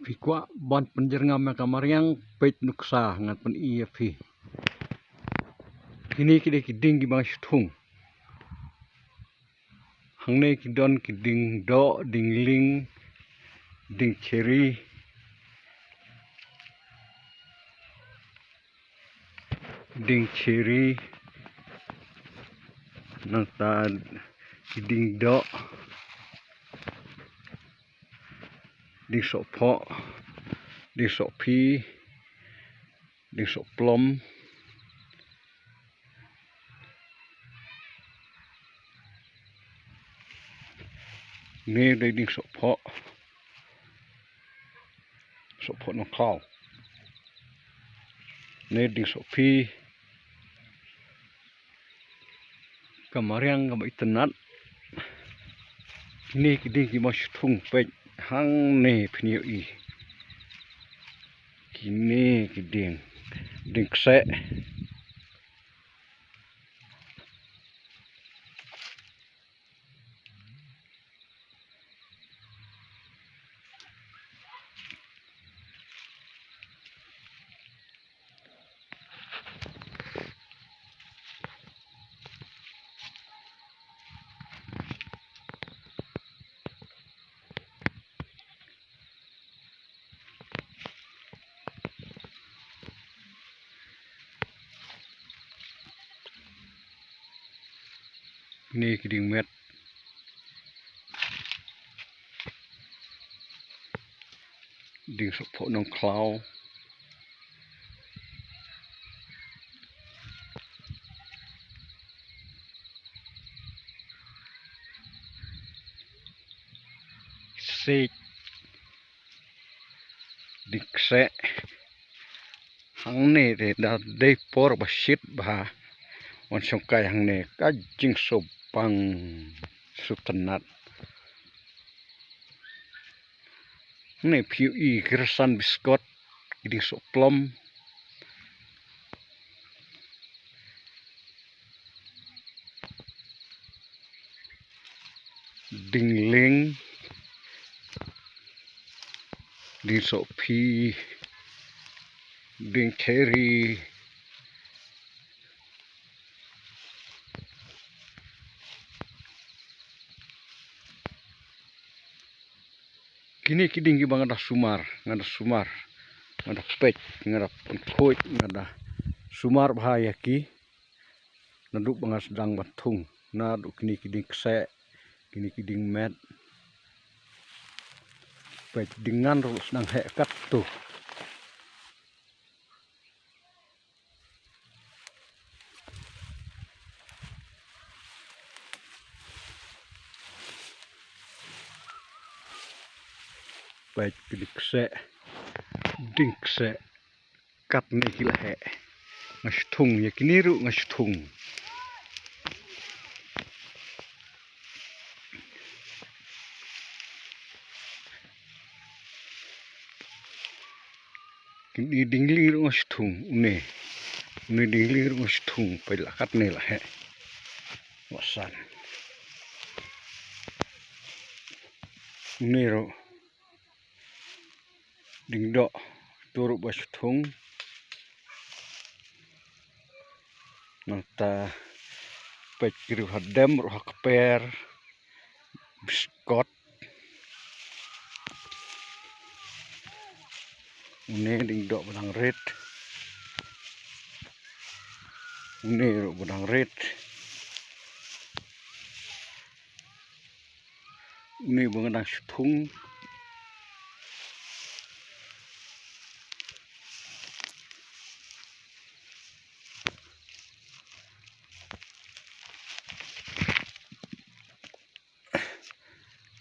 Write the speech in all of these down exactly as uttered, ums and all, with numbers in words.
Phi kwah ban pynjyrngam ïa ka mariang, peit nuksa ngan pyni ïa phi. Kine ki dei ki dieng kiba nga shu thung. Hangne ki don ki dieng doh, dieng lieng, dieng cherry, dieng cherry, nangta ki dieng doh, dieng sohphoh, dieng sohphi, dieng sohplom. Ne dei dieng sohphoh, sohphoh nongkhlaw. Ne dieng sohphi. Ka mariang kaba itynnad. Kine ki dieng kiba shu thung, peit hangne phin ïohi. Kine ki dieng, dieng kseh. Kine ki dieng met. Dieng sohphoh nongkhlaw. Siej. Dieng kseh. Hangne te da dei por ba shit bha. Wan shongkai hangne ka jingsngewbang sngewtynnad. Hangne phi ïohi ki rsan biskot, ki dieng sohplom. Dieng lieng, dieng sohphi, dieng cherry. Kine ki dieng kiba nga da sumar, nga da sumar, nga da peit, nga da pynkhuid, nga da sumar bha ïa ki. Naduh ba nga sdang ban thung, naduh kine ki dieng kseh, kine ki dieng met. Peit dieng ngan ruh sdang heh katto. Peit ki dieng kseh, dieng kseh. Katne ki la heh. Nga shu thung, ïa kine ruh nga shu thung. Kine dieng lieng ruh nga shu thung, une. Une dieng lieng ruh nga shu thung, peit la katne la heh. Wa san. Une ruh. Dieng doh, to ruh ba shu thung. Nangta peit ki riew hadem ruh ha kper. Biskot. Une dieng doh ba dang rit. Une ruh ba dang rit. Une ba nga dang shu thung.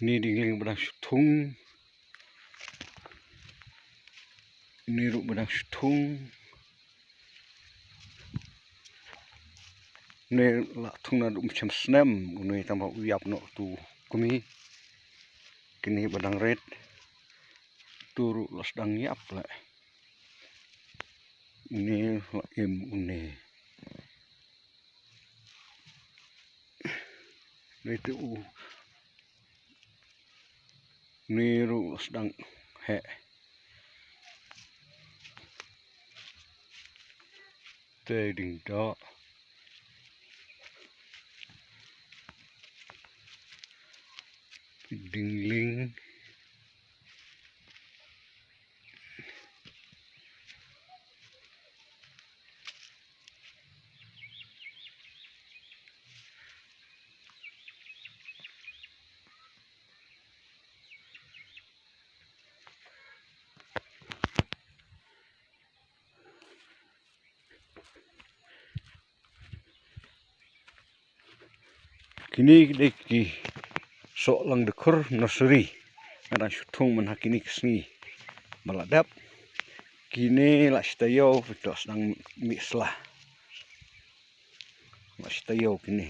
Une dieng lieng ba dang shu thung. Une ruh ba dang shu thung. Une la thung naduh mynshem snem, une tang ba u ïap noh tu kmie. Kine ba dang rit. Tu ruh la sdang ïap la. Une la im une. Dei tu u. Une ruh la sdang heh. Te ding doh. Ding ling. Kine ki dei ki sohlang dkhur nursery. Nga dang shu thung man ha kine ki sngi ba la dep. Kine la shi taïew, peit to sdang mih sla. La shi taïew kine.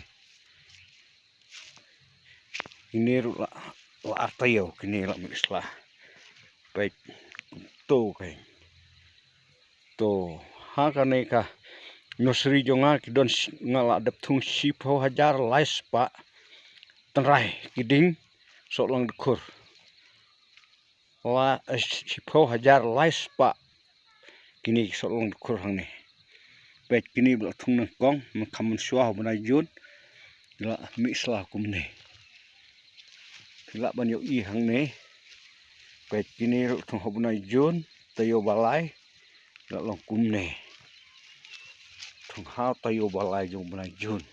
Kine ruh la, la ar taïew, kine la mih sla. Peit to kane. To, ha kane ka nursery jong nga ki don sh-, nga la dep thung shiphew hajar lai spah tynrai ki dieng sohlang dkhur. La, eh, shiphew hajar lai spah kine ki sohlang dkhur hangne. Peit kine ba la thung nyngkong, mynkham mynshuwa ha u bnai Jun, la mih sla kumne. Phi lah ban ïohi hangne. Peit kine ruh thung ha u bnai Jun, taïew ba lai, la long kumne. Thung ha taïew ba lai jong u bnai Jun.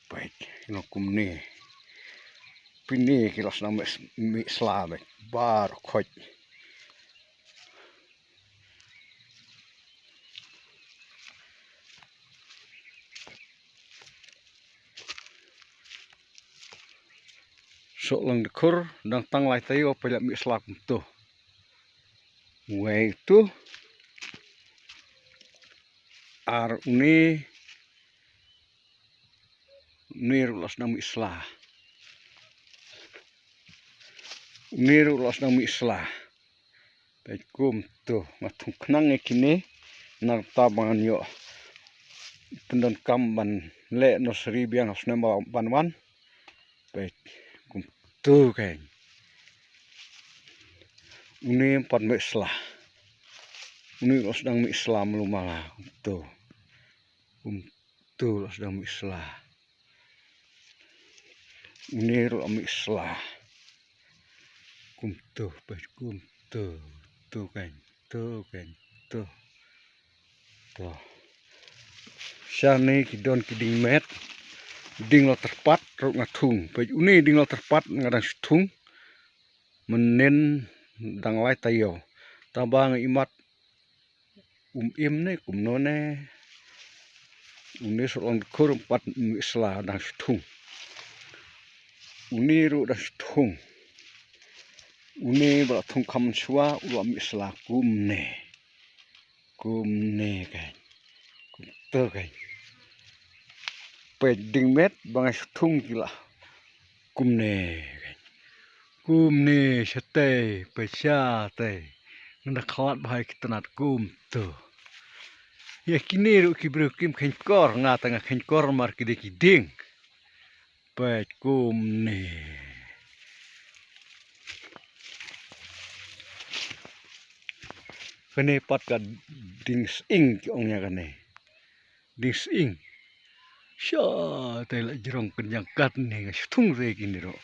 Peit, long kumne. Peit kine ki la sdang mih, mih sla beit. Baroh khoit. Sohlang dkhur dang tang lai taïew, peit la mih sla kumto. Wei to. Ar une, une ruh la sdang mih sla. Une ruh la sdang mih sla. Peit kumto, nga thung khnang ïa kine, nangta ba ngan ïoh pyndonkam ban leh nursery biang ha u snem ba, ban wan. Peit kumto kane. Une ym pat mih sla. Une la sdang mih sla malu mala kumto. Kumto la sdang mih sla. Une ruh la mih sla. Kumto, peit kumto. To kane, to kane, to. To. Shane ki don ki dieng met. Dieng la tyrpad ruh nga thung. Peit une dieng la tyrpad nga dang shu thung. Mynnin dang lai taïew. Tangba nga imat um im ne kumno ne. Une sohlang dkhur ym pat mih sla, dang shu thung. Une ruh dang shu thung. Une ba la thung kham mynshuwa u la mih sla kumne. Kumne kane. Kumto kane. Peit dieng met ba nga shu thung ki la kumne kane. Kumne shatei, peit shatei. Nga da khlad bha ïa ki tnat kumto. Ïa kine ruh ki briew kim kheiñ kor, nga te nga kheiñ kor namar ki dei ki dieng. Peit kumne. Kane pat ka dieng sying ki ong ïa kane. Dieng sying. Sha, te la jrong kynjang katne, nga shu thung re kine ruh.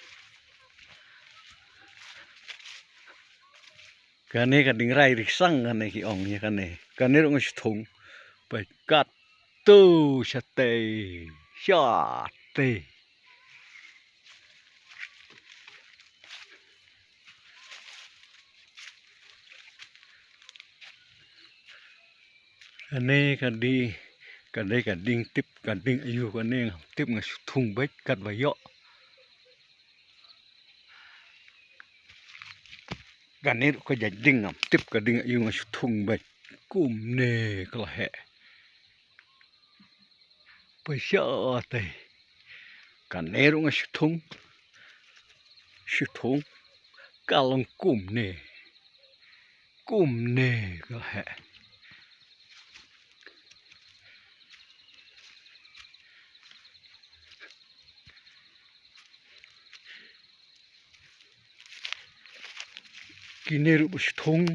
Kane ka dieng rai risang kane ki ong ïa kane. Kane ruh nga shu thung. Peit katto shatei. Shatei. Kane ka dei, ka dei ka dieng tip, ka dieng aïu kane ngam tip, nga shu thung beit katba ïoh. Kane ruh ka jait dieng ngam tip ka dieng aïu, nga shu thung beit. Kumne ka la heh. Peit shatei. Kane ruh nga shu thung. Shu thung. Ka long kumne. Kumne ka la heh. Kine ruh ba shu thung.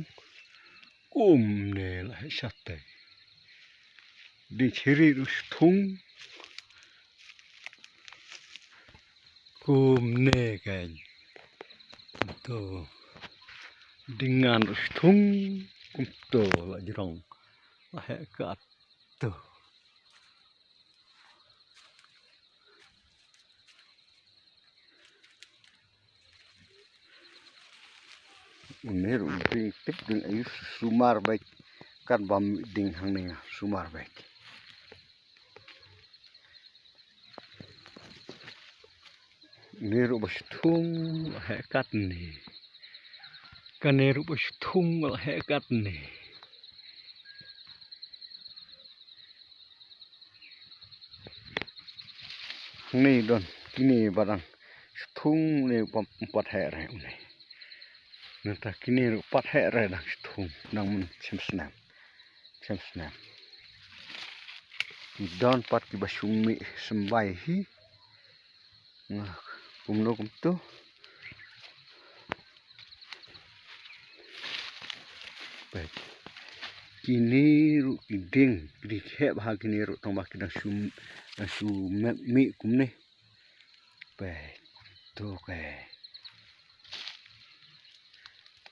Kumne la heh shatei. Ding chiri ruh shi thung. Kumne kein. Kumto. Ding ngan ruh shi thung. Kumto la jrong. La heh katto. Une ruh ding tip ding ayu sumar beit. Katba ding hangne nga sumar beit. Une ruh ba shi thung la heh katne. Kane ruh ba shi thung la heh katne. Hangne don kine ba dang shi thung ne ba ym pat heh re une. Nangta kine ruh pat heh re dang shi thung dang mynshwa snem. Snem snem. Ki don pat kiba shu mih symbai hi. Nga kumno kumto. Peit. Kine ruh ki ding, ki ding heh bha kine ruh tang ba ki dang shu, dang shu mih kumne. Peit. To ke.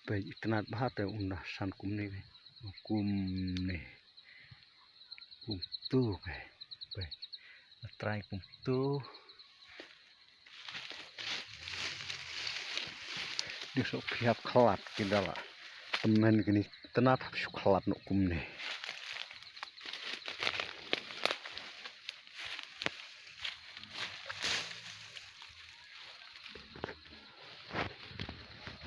Peit, itynnad bha te um da san kumne. Kumne. Kumto ke. Peit. Trai kumto. Dei shu phi hap khlad ki da la. Tymmen kine tynnad hap shu khlad noh kumne.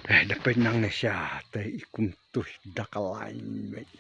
Eh, da peit nangne sha te i kumto da ka lain beit.